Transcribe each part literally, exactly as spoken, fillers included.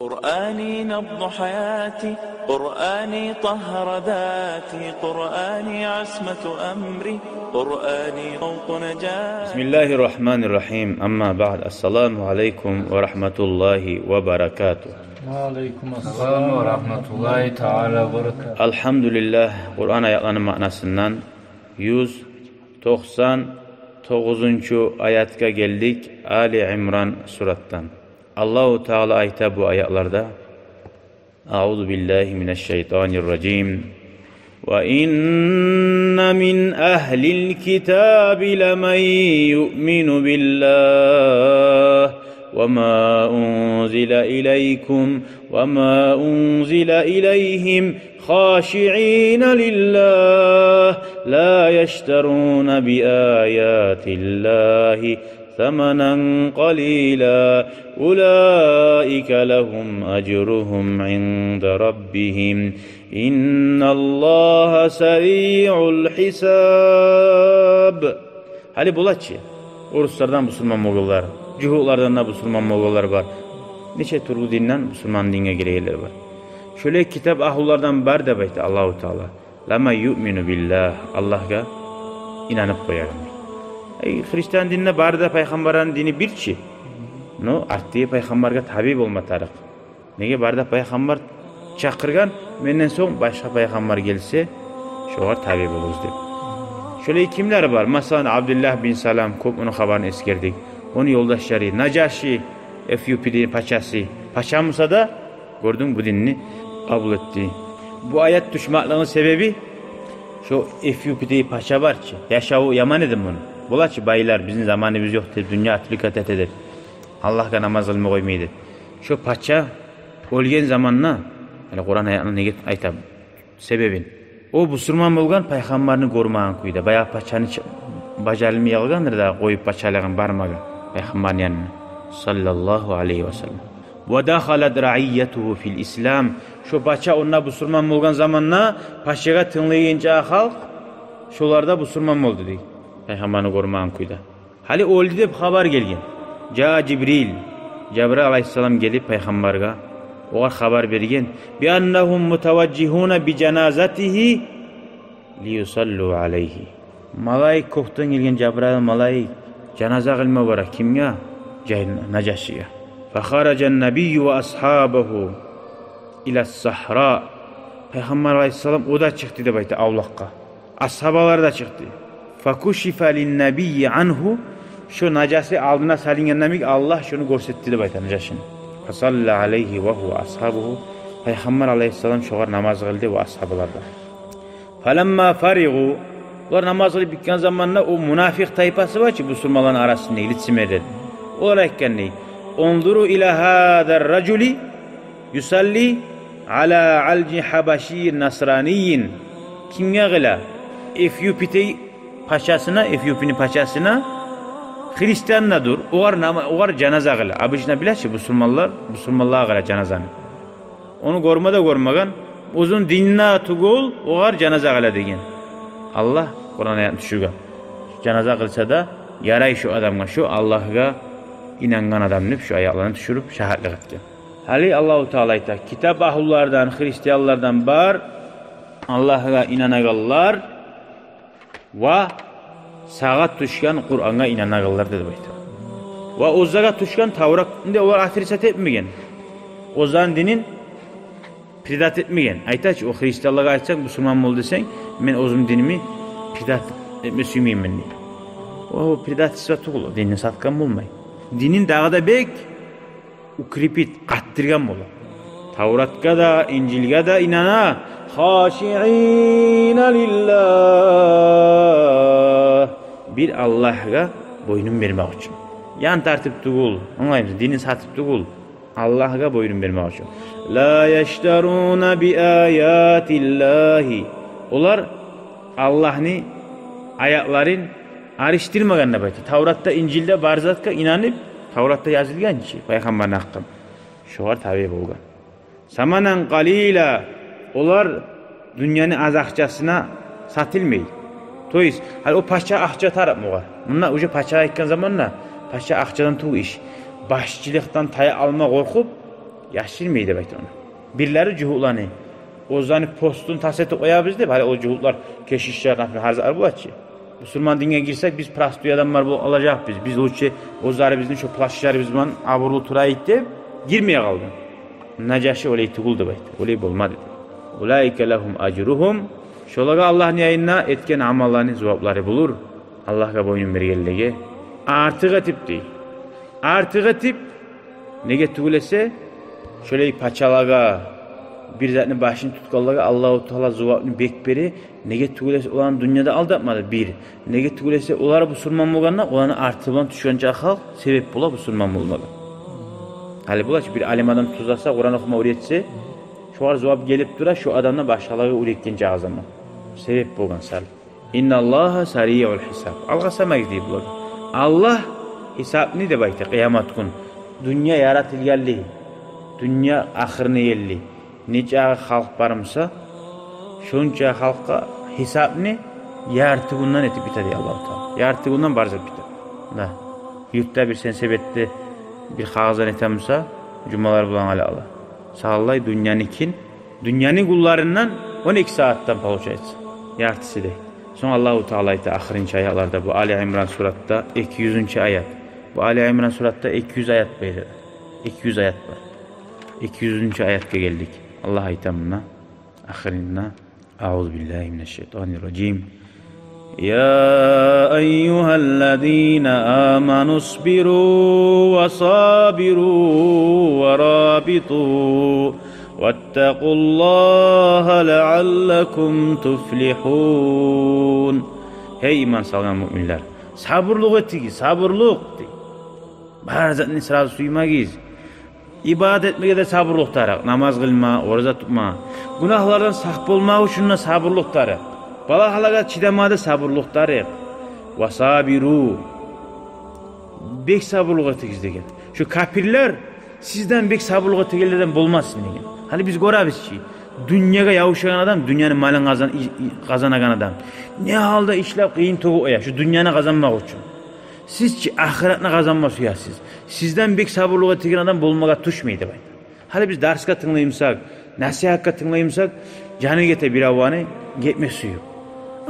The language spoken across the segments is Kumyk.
قرآني نبض حياتي، قرآني طهر ذاتي، قرآني عصمة أمري، قرآني طوق نجاتي. بسم الله الرحمن الرحيم. أما بعد، السلام عليكم ورحمة الله وبركاته. وعليكم السلام ورحمة الله تعالى وبركاته. الحمد لله, Къуран аятланы маънасындан юз токъсан тогъузунчу аятгъа гелдик, Али Имран суратдан. Аллагьу Таала айта бу аятларда: أعوذ بالله من الشيطان الرجيم. وإن من أهل الكتاب لمن يؤمن بالله وما أنزل إليكم وما أنزل إليهم خاشعين لله لا يشترون بآيات الله ثمنا قليلا أولئك لهم أجرهم عند ربهم إن الله سريع الحساب. Гьали бола чы, оруслардан бусурман болгъанлар, жугьутлардан да бусурман болгъанлар бар. Нече тюрлю динден бусурман динге гирегенлер бар. Шолай китап агьлулардан бар деп айта Аллагьу Таала. لمن يؤمن بالله, Аллагьгъа инанып къоягъан. Эй, христиан динде бары да пайхаммарланы дини бир чи. Но артдагъы пайхаммаргъа табиъ болма тарыкъ. Неге, бары да пайхаммар чакъыргъан: менден сонг башгъа пайхаммар гелсе, шогъар табиъ болугъуз деп. Шолай кимлер бар? Масала, Абдуллагь бин Салам, кёп ону хабарын эсгердик. Ону ёлдашлары, Нажаши, Эфиопияны пачасы. Пача буса да, гёрдюнг, бу динни къабул этди. Бу аят тюшмеклигини себеби, шо Эфиопиядагъы пача бар чы, яшаву яман эди муну. Бола чы, байлар, бизин заманыбыз ёкъ деп, дюнья отвлекать эте деп, Аллагьгъа намаз къылма къоймай деп. Шо пача оьлген заманда, гьали Къуран аятны неге айтам, себебин. О бусурман болгъан, пайхаммарны гёрмеген кюйде. Баягъы пачаны чы-, бажарылмай къалгъандыр да, къоюп пачалыгъын, бармагъан пайхаммарны янына, саллаллагьу алайгьи ва саллам. ودخلت رعيته في الإسلام. Шо пача онда бусурман болгъан заманда, пачагъа тынглайгъанча халкъ, шолар да бусурман болду дей, пайхаммарны гёрмеген кюйде. Гьали оьлдю деп хабар гелген. جاء جبريل. Жабрайыл алайгьиссалам гелип пайхаммаргъа, огъар хабар берген: بأنهم متوجهون بجنازته ليصلوا عليه. Малайик, кёкден гелген Жабрайыл малайик, жаназа къылма бара. Кимге? Жай-, Нажашиге. فخرج النبي وأصحابه إلى الصحراء. Пайхаммар алайгьиссалам, о да чыкъды деп айта авлакъгъа. Асгьабалар да чыкъды. فكشف للنبي عنه. Шо Нажаши алдына салынгъан йимик, Аллагь шону гёрсетди деп айта, Нажашини. فصلى عليه وهو وأصحابه. Пайхаммар алайгьиссалам шогъар намаз къылды ва асгьабалар да. فلما فرغوا. Олар намаз къылып битген заманда, о мунафикъ тайпасы бар чы бусурманланы арасында, лицемерлер. Олар айтгъан дей: انظروا إلى هذا الرجل يصلي على عجل حبشي نصراني. Кимге къыла? Эфиопиядагъы пачасына, Эфиопияны пачасына, христиан да дюр, огъар нама-, огъар жаназа къыла. Обычно, билесиз, бусурманлар бусурманлагъа къыла жаназаны. Ону гёрме де гёрмеген, оьзюню дининде тюгюл, огъар жаназа къыла деген. Аллагь Къуран аятны тюшюрген. Жаназа къылса да ярай шо адамгъа, шо Аллагьгъа инангъан адам деп, шо аятланы тюшюрюп шагьатлыкъ этген. Гьали Аллагьу Таала айта: китап агьлулардан, христианлардан бар Аллагьгъа инанагъанлар ва сагъа тюшген Къурангъа инанагъанлар деп айта. Ва оьзлеге тюшген Тавратны да олар отрицать этмеген. Оьзлени динин предать этмеген. Айта чы, о христианлагъа айтсанг, бусурман бол десенг, мен оьзюм динимни предать этме сюймеймен дей. О предательство тюгюл, о динни сатгъан болмай. Динин дагъы да бек укрепить, къаттыргъан бола. Тавратгъа да, Инжилге де инана. خاشعين لله. Бир Аллагьгъа бойнун бермек учун. Ян тартып тюгюл, англаймысыз, динин сатып тюгюл, Аллагьгъа бойнун бермек учун. لا يشترون بآيات الله. Олар Аллагьны аятларын алышдырмагъан деп айта. Тавратда, Инжилде бар затгъа инанып, Тавратда язылгъан чы пайхаммарны гьакъында, шогъар табиъ болгъан. ثمنا قليلا. Олар дюньяны аз акъчасына сатылмай. То есть, гьали о пача акъча тарыкъ бугъар. Мунда уже пача айтгъан заманда, пача акъчадан тюгюл иш. Башчылыкъдан таяк алма къоркъуп, Яшырмай деп айта ону. Бирлери жугьутланы, оьзлени постун тас этип къоябыз деп, гьали о жугьутлар, кешишлер, например, гьар зат бола чы. Бусурман динге гирсек, биз простой адамлар болуп къалажакъбыз. Биз лучше оьзлерибизни шо плащларыбыз булан абурлу турайыкъ деп гирмей къалды. Нажаши олай тюгюл деп айтды. Олай болмады деп. Улаика лагьум ажругьум. Шолагъа Аллагьны янында этген амалланы зуваплары болур. Аллагьгъа боюн бергенлеге. Артыкъ этип дей. Артыкъ этип, неге тюгюл эсе, шолай пачалагъа, бир затны башын тутгъанлагъа Аллагьу Таала зувапны бек бере, неге тюгюл эсе, оланы дюньяда алдатмады, бир. Неге тюгюл эсе, олар бусурман болгъанда, оланы арты булан тюшген чакъы халкъ себеп бола бусурман болмагъа. Гьали бола чы, бир алим адам тюзлесе, Къуран охума уьйретсе, шогъар зувап гелип тура, шо адам да башгъалагъа уьйретген чакъы заман. Себеп болгъан сал. Инналлагьа сариъул гьисаб. Алгъасамагъыз дей булагъа. Аллагь гьисапны деп айта, къыямат гюн. Дюнья яратылгъанлы, дюнья ахырына ерли нечакъы халкъ бар буса, шонча халкъгъа гьисапны ярты гюнден этип бите дей Аллагьу Таала. Ярты гюнден бар зат бите. Да. Юртда бир сен себетде бир къагъыздан этген буса, жумалар булан гьали ала. Сагъаллай дюньяны кин, дюньяны гюнлеринден он эки сагьатдан получается. Яртысы дей. Сонг Аллагьу Таала айта ахырынчы аятларда, бу Али Имран суратда эки юзюнчю аят. Бу Али Имран суратда эки юз аят бар. Эки юз аят бар. Эки юзюнчю аятгъа гелдик. Аллагь айта мунда ахырында: Аузу биллагьи минаш шайтанир ражим. Я айюгьаллазина аману сбиру ва сабиру ва рабиту, ваттакъуллагьа лаъаллакум туфлигьун. Гьей иман салгъан муъминлер, сабурлукъ этигиз, сабурлукъ дей. Бар затны сразу сюймегиз. Ибадат этмеге де сабурлукъ тарыкъ. Намаз къылма, ораза тутма. Гюнагьлардан сакъ болмакъ учун да сабурлукъ тарыкъ. Балагьалагъа чыдамагъа да сабурлукъ тарыкъ. Ва сабиру. Бек сабурлукъ этигиз деген. Шо капирлер сизден бек сабурлукъ этегенлерден болмасын деген. Гьали биз гёребиз чи, дюньягъа ябушагъан адам, дюньяны малын къазан-, и-, и-, къазанагъан адам не гьалда ишлеп, къыйын тёгюп къоя шо дюньяны къазанмакъ учун. Сиз чи ахыратны къазанма сюесиз. Сизден бек сабурлукъ этеген адам болмагъа тюшмей деп айта. Гьали биз дарсгъа тынглай бусакъ, насигьатгъа тынглай бусакъ, жаны гете бир аваны, гетме сююп.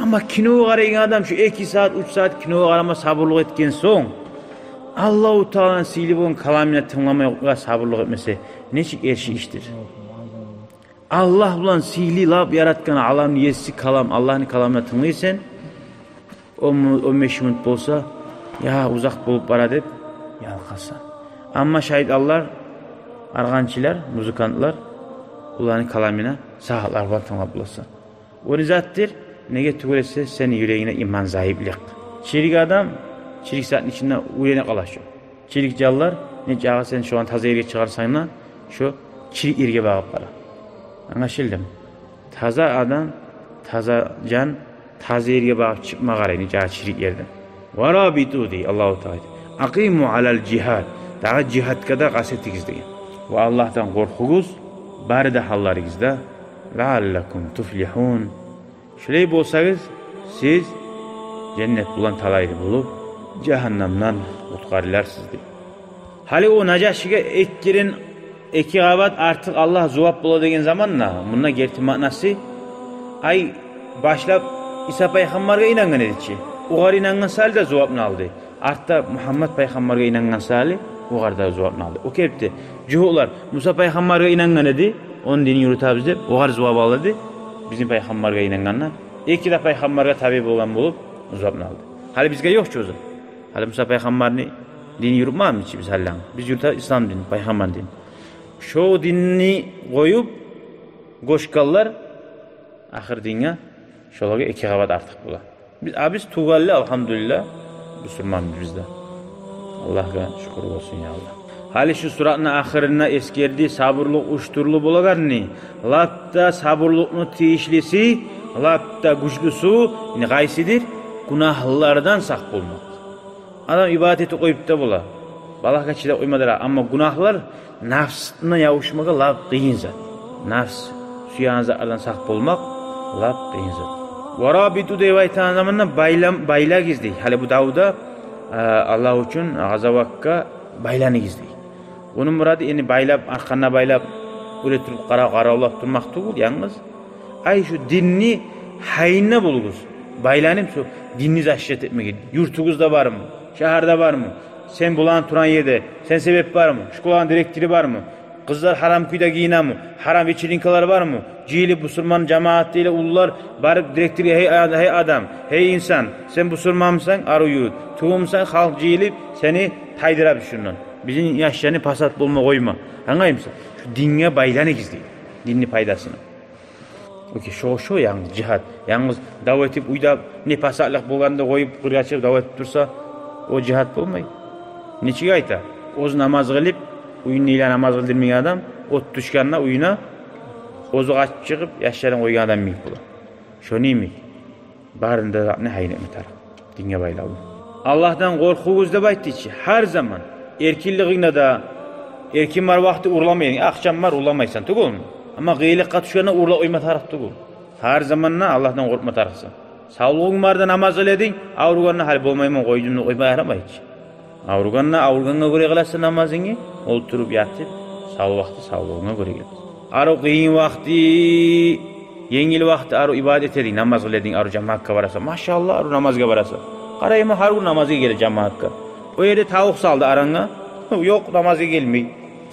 Амма кино къарайгъан адам шо эки сагьат, уьч сагьат кино къарама сабурлукъ этген сонг, Аллагьу Тааланы сыйлы болгъан каламына тынгламагъа сабурлукъ этмесе, нечик эрши ишдир. Аллагь булан сыйлы, лап яратгъан, аламны еси калам, Аллагьны каламына тынглайсан, он му-, он беш минут болса, я, узакъ болуп бара деп ялкъасан. Амма шайтанлар, аргъанчылар, музыкантлар, оланы каламына сагьатлар булан тынглап боласан. О не затдыр? Неге тюгюл эсе, сени юрегингде иман зайыплыкъ. Чирик адам чирик затны ичинде уьйренип къала шо. Чирик жанлар, нечакъы сен шону таза ерге чыгъарсанг да, шо чирик ерге багъып бара. Англашылдымы? Таза адам, таза жан таза ерге багъып чыкъма къарай, нечакъы чирик ерден. Ва рабиту дей Аллагьу Таала. Акъиму алал жигьад. Дагъы жигьадгъа да къаст этигиз деген. Ва Аллагьдан къоркъугъуз бары да гьалларыгъызда. Лаъаллакум туфлигьун. Шулай болсагъыз, сиз женнет булан талайлы болуп, жагьаннамдан къутгъарыларсыз дей. Гьали о Нажашиге эки керен, эки къабат артыкъ Аллагь зувап бола деген заманда, мунда герти маънасы, ай, башлап Иса пайхаммаргъа инангъан эди чи. Огъар инангъан саялы да зувапны алды. Артда Мугьаммат пайхаммаргъа инангъан саялы огъар да зувапны алды. О кепде жугьутлар Муса пайхаммаргъа инангъан эди, ону динин юрютебиз деп, огъар зувап алды. Бизин пайхаммаргъа инангъанда, эки де пайхаммаргъа табиъ болгъан болуп, зувапны алды. Гьали бизге ёкъ чу о зат. Гьали Муса пайхаммарны динин юрютмейбиз чи биз гьали. Биз юрютебиз ислам динин, пайхаммар динин. Шо динни къоюп, гёчгенлер ахыр динге, шолагъа эки къабат артыкъ бола. Биз, а биз тувгъанлы, алгьамдулиллагь, бусурманбыз биз де. Аллагьгъа шюкюр болсун, я Аллагь. Гьали шу суратны ахырында эсгерди сабурлукъ уьч тюрлю болагъанны. Лап да сабурлукъну тийишлиси, лап да гючлюсю, яни къайсыдыр? Гюнагьлардан сакъ болмакъ. Адам ибадат этип къоюп да бола, балагьгъа чыдап къойма да, амма гюнагьлар, нафсына ябушмагъа лап къыйын зат. Нафс сюеген затлардан сакъ болмакъ лап къыйын зат. Ва рабиту деп айтагъан заманда байлам-, байлагъыз дей. Гьали бу давда, э, Аллагь учун къазаватгъа байланыгъыз дей. Ону мурады энни байлап, аркъангъа байлап, оьле туруп къара-, къаравлап турмакъ тюгюл янгыз. Ай, шу динни гьайында болугъуз. Байланып шу динни защищать этмеге. Юртугъузда бармы? Шагьарда бармы? Сен булан тургъан ерде, сен себеп бармы? Школаны директору бармы? Къызлар гьарам кюйде гийинеми? Гьарам вечеринкалар бармы? Жыйылып бусурман жамаат дейле уллулар барып директоргъа: «Гьей а-, гьей адам, гьей инсан, сен бусурманмысан? Арив юрют. Тюгюлмюсен?» Халкъ жыйылып сени тайдырып шундан. Бизин яшланы пасат болма къойма. Англаймысан? Шу динге байланыгъыз дей. Динни пайдасына. Окей, шо, шо янгыз жигьат. Янгыз дав этип, уьйде не пасатлыкъ болгъанда къоюп, къыргъа чыгъып дав этип турса, о жигьат болмай. Нечик айта? Оьзю намаз къылып, уьюнде иле намаз къылдырмайгъан адам, от тюшгенде уьюне, оьзю къачып чыгъып, яшларын къойгъан адам йимик бола. Шону йимик. Барын да затны гьайын этме тарыкъ. Динге байлавлу. Аллагьдан къоркъугъуз деп айтды чы. Гьар заман. Эркинлигингде де, эркин бар вакъти урламайсан. Акъчанг бар, урламайсан тюгюлмю? Амма къыйынлыкъгъа тюшгенде урлап къойма тарыкъ тюгюл. Гьар заманда Аллагьдан къоркъма тарыкъсан. Савлугъунг барда намаз къыла эдинг, авругъанда гьали болмайман, къойдум деп къойма ярамай чы. Авругъанда авругъангъа гёре къыласан намазынгны, олтуруп, ятып, сав вакъти савлугъунга гёре къыласан. Арив къыйын вакъти, енгил вакъти арив ибадат эте эдинг, намаз къыла эдинг, арив жамаатгъа барасан. Машаллагь, арив намазгъа барасан. Къарайман, гьар гюн намазгъа геле жамаатгъа. О ерде тавукъ салды арангъа. Ёкъ, намазгъа гелмей.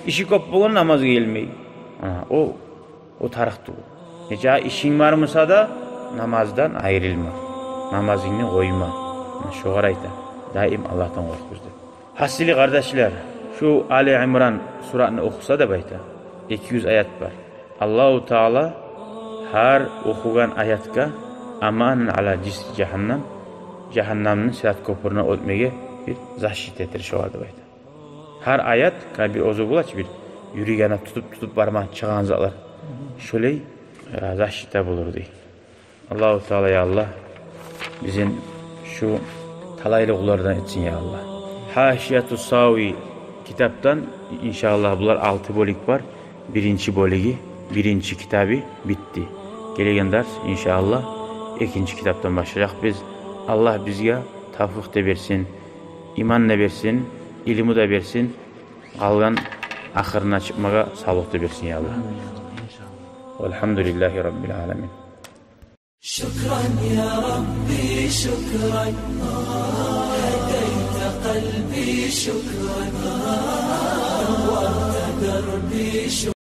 Иши кёп болгъан, намазгъа гелмей. Ана, о О тарыкъ тюгюл. Нече ишинг бар буса да, намаздан айрылма. Намазынгны къойма. Муна шогъар айта. Даим Аллагьдан къоркъугъуз деп. Гьасили, къардашлар, шу Али Имран сураны охуса деп айта. Эки юз аят бар. Аллагьу Таала гьар охугъан аятгъа аманун ала жисри жагьаннам, жагьаннамны сырат кёпюрюнден оьтмеге бир защита этер шогъар деп айта. Гьар аят, кабир оьзю бола чы бир юрегине тутуп, тутуп барма чыгъагъан затлар. Шолай, э, защита болур дей. Аллагьу Таала, я Аллагь, бизин шу талайлы къуллардан этсин, я Аллагь. Гьашияту Сави китапдан, иншааллагь, булар алты бёлюк бар. Биринчи бёлюгю, биринчи китабы битди. Гелеген дарс, иншааллагь, экинчи китапдан башлажакъбыз. Аллагь бизге тавфикъ де берсин, иман да берсин, илму да берсин. Къалгъан ахырына чыкъмагъа савлукъ да берсин, я Аллагь. Амин, я Аллагь, иншааллагь. Валгьамдулиллагьи раббил аламин. شكرا يا ربي، شكرا. هديت قلبي، شكرا. نورت دربي، شكرا.